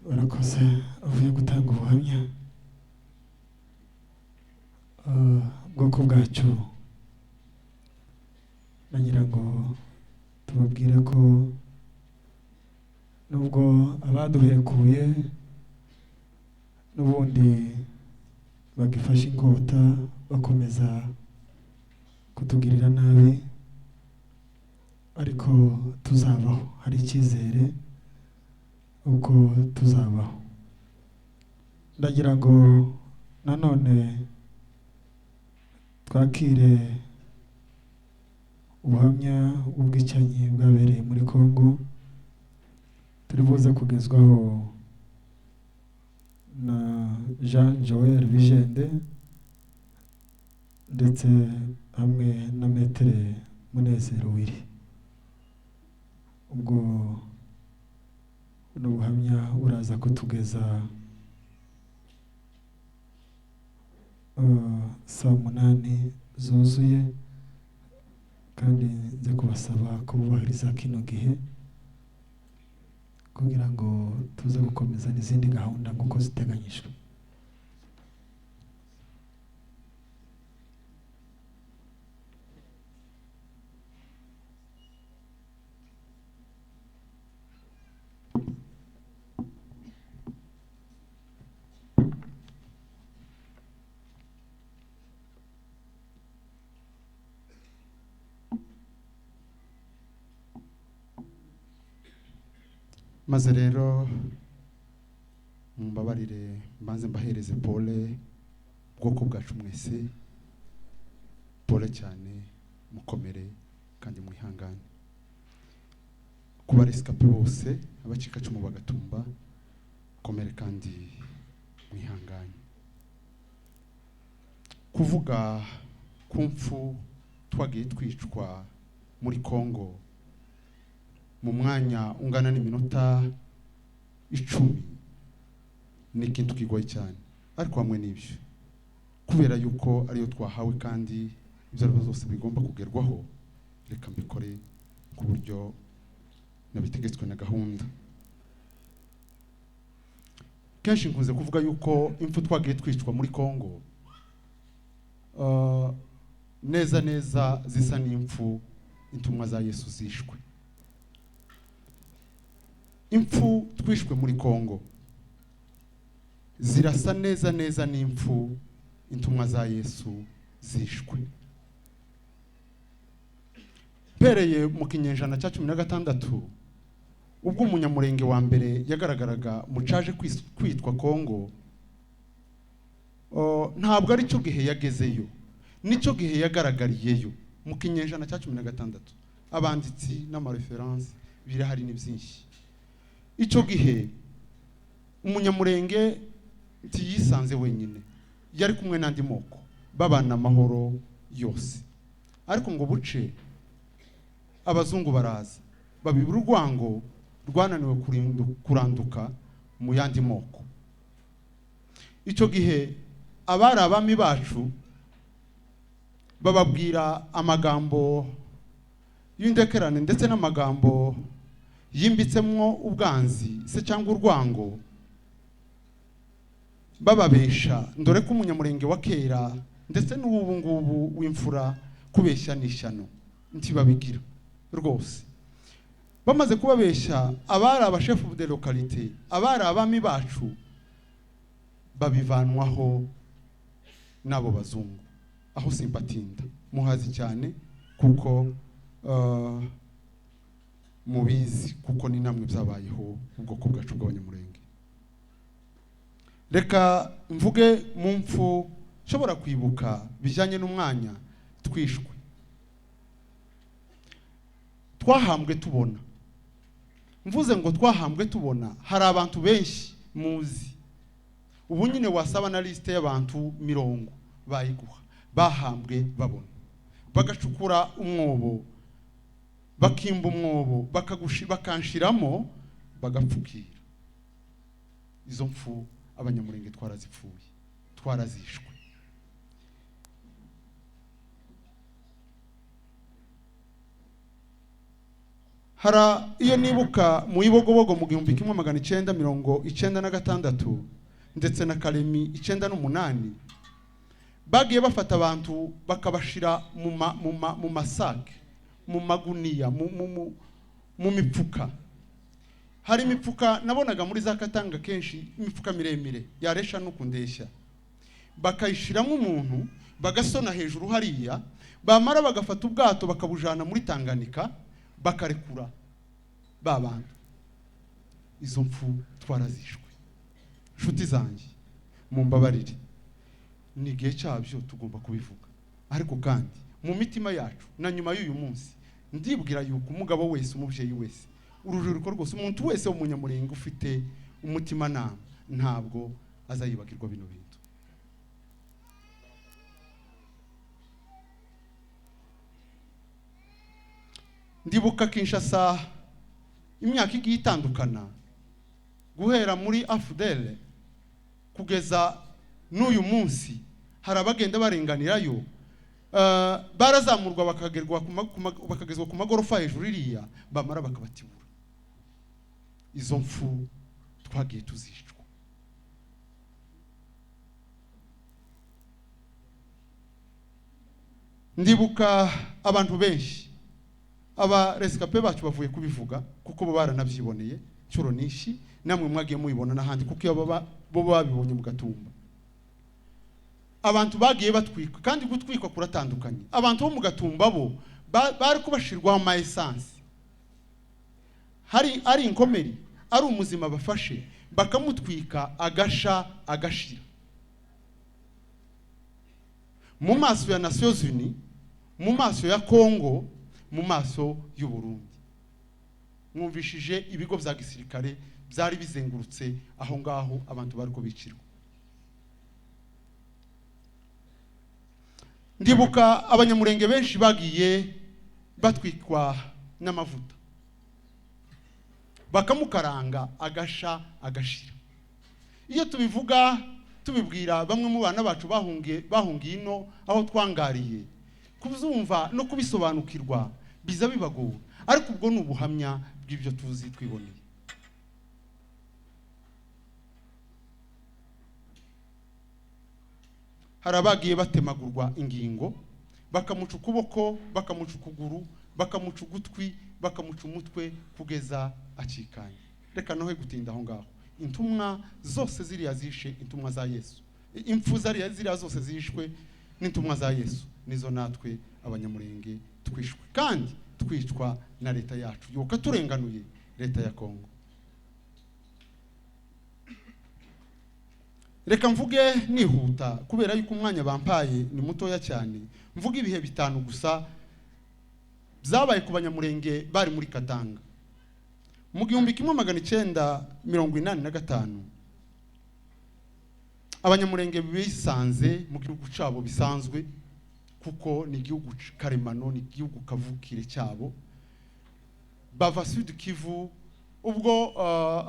Barakoze avuye gutanga ubuhamya. Ubwoko bwacu nagira ngo tubabwire ko nubwo abaduhekuye n'ubundi bagifashe inkota bakomeza kutugirira nabi, ariko tuzabaho, hari icyizere uko tuzabaho. Ndagira ngo nanone twakire ubuhamya bw'ubwicanyi bwabereye muri Kongo turi buze kugezwaho na Jean Joel Bijende. ndetse hamwe na Maître Munezero Willy. Ubwo buno buhamya buraza kutugeza saa 8 zuzuye, kandi nze kubasaba kububahiriza kino gihe kugira ngo tuze gukomeza n'izindi gahunda nk'uko ziteganyijwe. Maze rero mumbabarire mbanze mbahereze pole ubwoko bwacu mwese, pole cyane, mukomere kandi mwihangane. Kuba rescapé bose abacikacumu bagatumba, mukomere kandi mwihangane. Kuvuga ku mfu twagiye twicwa muri Kongo mu mwanya ungana n'iminota 10 ni ikintu kigoye cyane, ariko hamwe n'ibyo kubera yuko ariyo twahawe kandi ibyo ari byo byose bigomba kugerwaho, reka mbikore ku buryo nabitegetswe na gahunda. Kenshi nkunze kuvuga yuko impfu twagiye twicwa muri Kongo neza neza zisa n'impfu intumwa za Yesu zishwe. Impfu twishwe muri Kongo zirasa neza neza n'impfu intumwa za Yesu zishwe. Mpereye mu kinyejana cya 16 ubwo umunyamurenge wa mbere yagaragaraga mu caje kwitwa Kongo, ntabwo ari cyo gihe yagezeyo, nicyo gihe yagaragariyeyo mu kinyejana cya 16. Abanditsi n'amareference birahari ni byinshi. Icyo gihe umunyamurenge ntiyisanze wenyine, yari kumwe n'andi moko babana amahoro yose, ariko ngo buce abazungu baraza babibura urwango rwananiwe kuranduka mu yandi moko. Icyo gihe abari abami bacu bababwira amagambo y'indekerane ndetse n'amagambo yimbitsemwo ubwanzi se cyangwa urwango, bababesha ndore ko umunyamurenge wa kera ndetse n'ubu ngubu w'imfura kubeshya n'ishyano ntibabigira rwose. Bamaze kubabesha abari abashefu de localité, abari abami bacu babivanwaho n'abo bazungu. Aho simpatinda muhazi cyane kuko mubizi, kuko ni namwe byabayeho ubwoko bwacu bw'abanyamurenge. Reka mvuge mu mfu nshobora kwibuka bijyanye n'umwanya twishwe. Twahambwe tubona. Mvuze ngo twahambwe tubona, hari abantu benshi muzi ubu nyine wasaba na liste y'abantu 40 bayiguha bahambwe babona, bagacukura umwobo, bakimba umwobo, bakanshiramo, bagapfukira. Izo mfu abanyamurenge twarazipfuye, twarazishwe. Hara iyo nibuka mu Ibogobogo mu 1996 ndetse na Kalemi 98 bagiye bafata abantu bakabashira mu masake, mu maguniya, mu mipfuka. Hari imipfuka nabonaga muri za Katanga kenshi, imifuka miremire yaresha no kundeshya, bakayishiramo umuntu bagasona hejuru hariya, bamara bagafata ubwato bakabujana muri Tanganyika bakarekura ba bantu. Izo mfu twarazishwe. Nshuti zanjye mumbabarire, ni igihe cyabyo tugomba kubivuga, ariko kandi mu mitima yacu na nyuma y'uyu munsi ndibwira yuko umugabo wese, umubyeyi wese, urubyiruko rwose, umuntu wese w'umunyamurenge ufite umutimanama ntabwo azayibagirwa bino bintu. Ndibuka Kinshasa imyaka igiye itandukana, guhera muri AFDL kugeza n'uyu munsi hari abagenda barenganirayo. Barazamurwa bakagerwa bakagezwa ku magorofa hejuru iriya, bamara bakabatibura. Izo mfu twagiye tuzicwa. Ndibuka abantu benshi, aba rescapé bacu bavuye kubivuga kuko bo baranabyiboneye inshuro nyinshi, namwe mwagiye mubibona n'ahandi kuko iyo bo babibonye mu Gatumba. Abantu bagiye batwikwa, kandi gutwikwa kuratandukanye. Abantu bo mu Gatumba bo bari kubashirwaho ama essence, hari ari inkomeri, ari umuzima bafashe bakamutwika agasha agashira mu maso ya Nations Unies, mu maso ya Congo, mu maso y'u Burundi. Mwumvishije ibigo bya gisirikare byari bizengurutse aho ngaho abantu bari kubicirwa. Ndibuka abanyamurenge benshi bagiye batwikwa n'amavuta, bakamukaranga agasha agashira. Iyo tubivuga tubibwira bamwe mu bana bacu bahungiye ino aho twangariye, kubyumva no kubisobanukirwa biza bibagora, ariko ubwo ni ubuhamya bw'ibyo tuzi twiboneye. Hari abagiye batemagurwa ingingo, bakamuca ukuboko, bakamuca ukuguru, bakamuca ugutwi, bakamuca umutwe kugeza acikanye. Reka nohe gutinda aho ngaho. Intumwa zose ziriya zishe intumwa za Yesu, impfu ziriya zose zishwe n'intumwa za Yesu, nizo natwe abanyamurenge twishwe, kandi twicwa na leta yacu yoka turenganuye, leta ya Kongo. Reka mvuge nihuta kubera yuko umwanya bampaye ni mutoya cyane. Mvuge ibihe bitanu gusa byabaye ku banyamurenge bari muri Katanga. Mu 1985 abanyamurenge bisanze mu gihugu cyabo bisanzwe, kuko ni igihugu karemano, ni igihugu kavukire cyabo. Bava Sud Kivu ubwo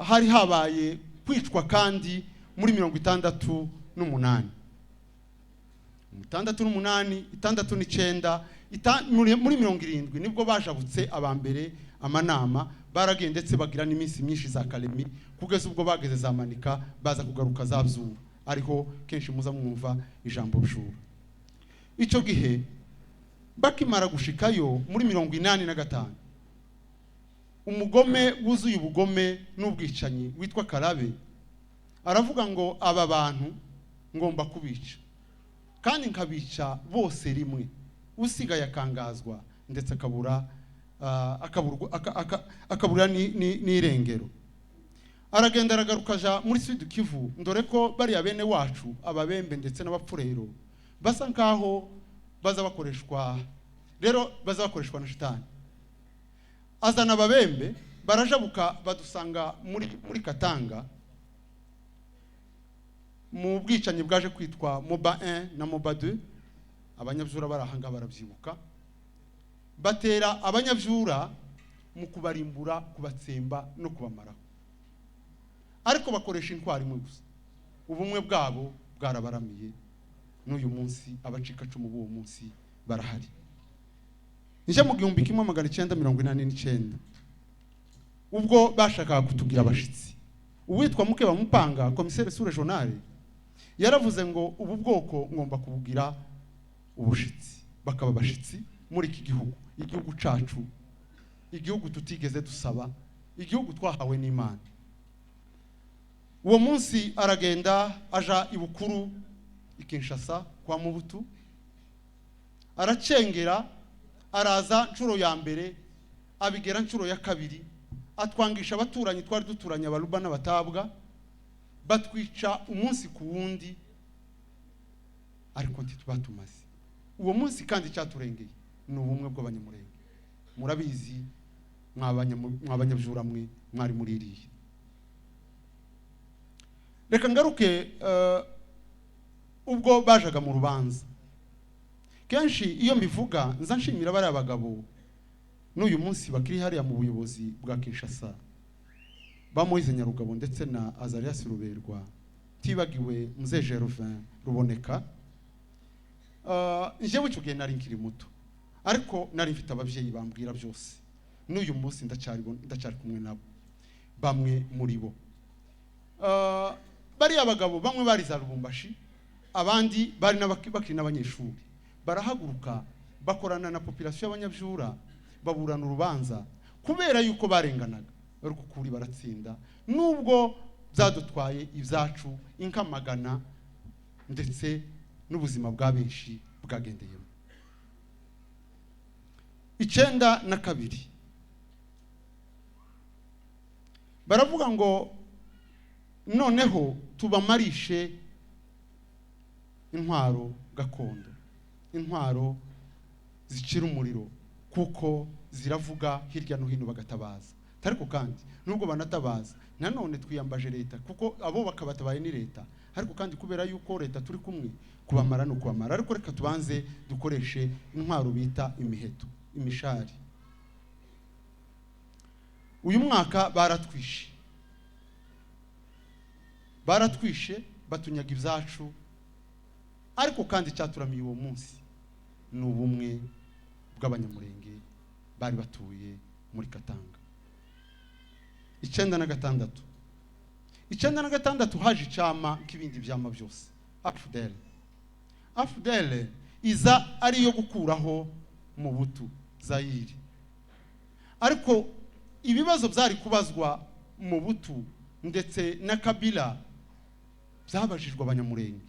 hari habaye kwicwa kandi muri 68, 68, 69, muri 70 nibwo bajabutse abambere amanama, baragiye ndetse bagira n'iminsi myinshi za Kalemi kugeza ubwo bageze za Manika, baza kugaruka za Byura, ariho kenshi muza mwumva ijambo Byura. Icyo gihe bakimara gushikayo muri 85, umugome wuzuye ubugome n'ubwicanyi witwa Karabe aravuga ngo aba bantu ngomba kubica, kandi nkabica bose rimwe, usigaye akangazwa ndetse akabura akabura n'irengero. Aragenda aragaruka aja muri Sud Kivu, ndore ko bariya bene wacu ababembe ndetse n'abapfurero basa nkaho baza bakoreshwa, rero baza bakoreshwa na shitani. Azana ababembe barajabuka badusanga muri Katanga mu bwicanyi bwaje kwitwa Moba 1 na Moba 2. Abanyabyura barahanga barabyibuka, batera abanyabyura mu kubarimbura, kubatsemba no kubamaraho, ariko bakoresha intwari imwe gusa. Ubumwe bwabo bwarabaramiye, n'uyu munsi abacikacumu b'uwo munsi barahari. Nije mu 1989 ubwo bashakaga kutugira abashitsi, uwitwa Mukeba Mupanga, commissaire sous régional, yaravuze ngo ubu bwoko ngomba kubugira ubushitsi, bakaba abashitsi muri iki gihugu, igihugu cacu, igihugu tutigeze dusaba, igihugu twahawe n'Imana. Uwo munsi aragenda aja ibukuru i Kinshasa kwa Mubutu, aracengera, araza nshuro ya mbere, abigera nshuro ya kabiri, atwangisha abaturanyi twari duturanye abaruba n'abatabwa, batwica umunsi ku wundi, ariko ntitubatumaze. Uwo munsi kandi cyaturengeye ni ubumwe bw'abanyamurenge. Murabizi mwabanyabyura mwe mwari muririye. Reka ngaruke ubwo bajaga mu rubanza. Kenshi iyo mbivuga nza nshimira bari abagabo N'uyu munsi bakiri hariya mu buyobozi bwa Kinshasa, ba Moise Nyarugabo ndetse na Azarias Ruberwa, tibagiwe Mzee Gervin Ruboneka. Njyewe icyo gihe nari nkiri muto, ariko nari mfite ababyeyi bambwira byose. N'uyu munsi ndacyari kumwe nabo, bamwe muri bo. Bariya bagabo bamwe bari za Lubumbashi, abandi bari bakiri n'abanyeshuri, barahaguruka bakorana na population y'Abanyabyura, baburana urubanza kubera yuko barenganaga, ariko kuri baratsinda, nubwo byadutwaye ibyacu inka magana ndetse n'ubuzima bwa benshi bwagendeyemo. 92 baravuga ngo noneho tubamarishe intwaro gakondo, intwaro zicira umuriro, kuko ziravuga hirya no hino bagatabaza. Ariko kandi nubwo banatabaza, nanone twiyambaje leta, kuko abo bakabatabaye ni leta. Ariko kandi kubera yuko leta turi kumwe, kubamara no kubamara. Ariko reka tubanze dukoreshe intwaro bita imiheto, imishari. Uyu mwaka baratwishe batunyaga ibyacu. Ariko kandi cyaturamiye uwo munsi ni ubumwe bw'Abanyamurenge bari batuye muri Katanga. 96 96 haje icama nk'ibindi byama byose, AFDL. AFDL iza ari yo gukuraho mu butu Zaire, ariko ibibazo byari kubazwa mu butu ndetse na Kabila byabajijwe Abanyamurenge.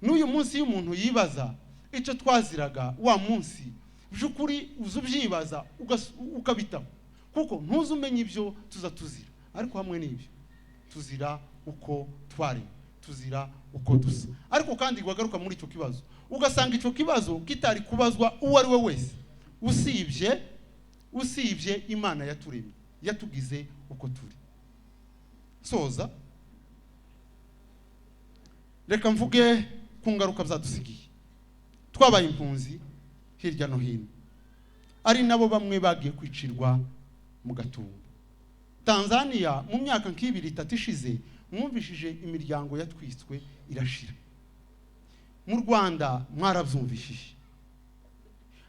N'uyu munsi iyo umuntu yibaza icyo twaziraga wa munsi, by'ukuri uzubyibaza ukabitaho, kuko ntuzumenye ibyo tuza tuzira. Ariko hamwe n'ibyo tuzira uko twari, tuzira uko dusa. Ariko kandi wagaruka muri icyo kibazo, ugasanga icyo kibazo kitari kubazwa uwo ari we wese usibye Imana yaturemye, yatugize uko turi. Soza, reka mvuge ku ngaruka byadusigiye. Twabaye impunzi hirya no hino, ari nabo bamwe bagiye kwicirwa mu Gatumba. Tanzania mu myaka nk'ibiri itatu ishize mwumvishije imiryango yatwitswe irashira. Mu Rwanda mwarabyumvishije.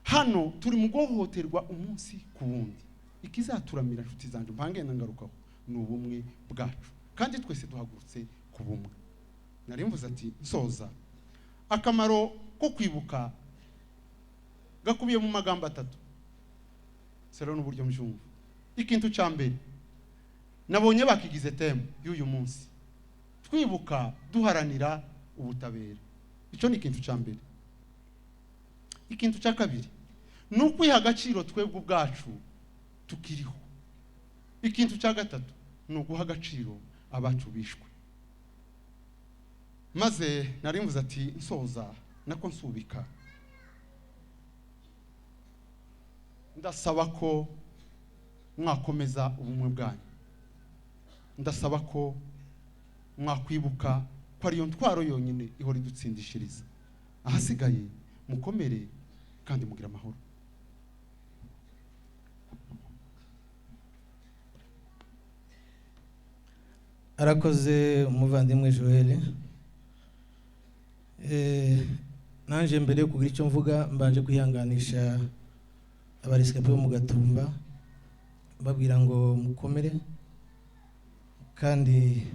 Hano turi mu guhohoterwa umunsi ku wundi. Ikizaturamira inshuti zanjye mpangenda ngarukaho ni ubumwe bwacu, kandi twese duhagurutse ku bumwe. Nari mvuze ati nsoza, akamaro ko kwibuka gakubiye mu magambo atatu sero n'uburyo mbyumva. Ikintu cya mbere nabonye bakigize teme y'uyu munsi, twibuka duharanira ubutabera. Icyo ni ikintu cya mbere. Ikintu cya kabiri ni ukwiha agaciro twebwe ubwacu tukiriho. Ikintu cya gatatu ni uguha agaciro abacu bishwe. Maze nari mvuze ati nsoza nako nsubika, ndasaba ko mwakomeza ubumwe bwanyu, ndasaba ko mwakwibuka ko ariyo ntwaro yonyine ihora idutsindishiriza. Ahasigaye mukomere kandi mugira amahoro. Arakoze umuvandimwe Joel. Nanje mbere yo kugira icyo mvuga mbanje kwihanganisha abaresikape bo mu Gatumba, babwira ngo mukomere kandi